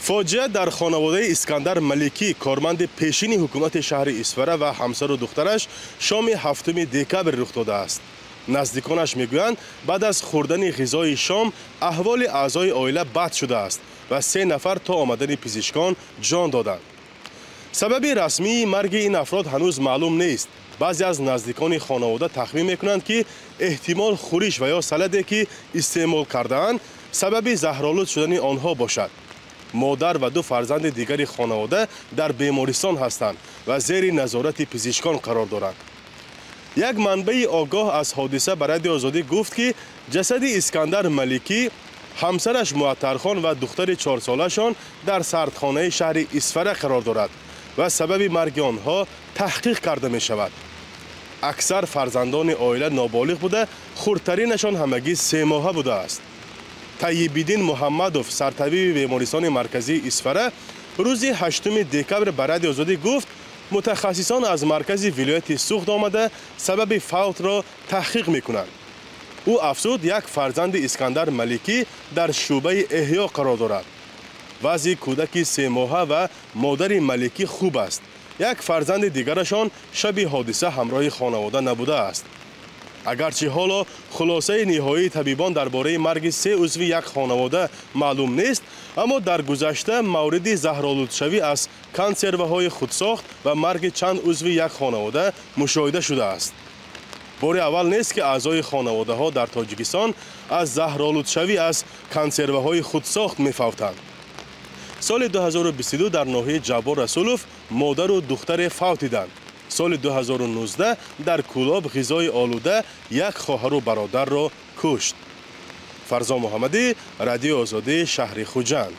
Фоҷиа дар хонаводаи Искандар Маликӣ, корманди пешини ҳукумати шаҳри Исфара ва ҳамсару духтараш шоми 7 декабр рух додааст. Наздиконаш мегӯянд, баъд аз хӯрдани ғизои шом аҳволи аъзои оила бад шудааст ва 3 нафар то омадани пизишкон ҷон доданд. Сабаби расмии марги ин афрод ҳанӯз маълум нест. Баъзе аз наздикони хонавода тахмин мекунанд, ки эҳтимол хӯриш ва ё саладе, ки истеъмол кардаанд, сабаби заҳролуд шудани онҳо бошад. Модар ва 2 фарзанди дигари хонавода дар бемористон ҳастанд ва зери назорати пизишкон қарор доранд. Як манбаи огоҳ аз ҳодиса ба Радиои Озодӣ гуфт, ки ҷасади Искандар Маликӣ, ҳамсараш Муаттархон ва духтари 4-солаашон дар сардхонаи шаҳри Исфара қарор дорад ва сабаби марги онҳо таҳқиқ карда мешавад. Аксар фарзандони оила ноболиғ буда, хурдтаринашон ҳамагӣ 3 моҳа будааст. Тайибиддин Муҳаммадов, сартабиби бемористони марказии Исфара, рӯзи 8 декабр ба Радиои Озодӣ гуфт, мутахассисон аз маркази вилояти Суғд омада сабаби фавтро таҳқиқ мекунанд. Ӯ афзуд, як фарзанди Искандар Маликӣ дар шӯъбаи эҳё қарор дорад. Вазъи кӯдаки 3 моҳа ва модари Маликӣ хуб аст. Як фарзанди дигарашон шаби ҳодиса ҳамроҳи хонавода набудааст. Агарчи ҳоло хулосаи ниҳоии табибон дар бораи марги 3 узви як хонавода маълум нест, аммо дар гузашта мавриди заҳролудшавӣ аз консерваҳои худсохт ва марги чанд узви як хонавода мушоҳида шудааст. Бори аввал нест, ки аъзои хонаводаҳо дар Тоҷикистон аз заҳролудшавӣ аз консерваҳои худсохт мефавтанд. Соли 2022 дар ноҳияи Ҷаббор Расулов модару духтаре фавтиданд. Соли 2019 дар Кӯлоб ғизои олуда як хоҳару бародарро кушт. Фарзон Муҳаммадӣ, Радиои Озодӣ, шаҳри Хуҷанд.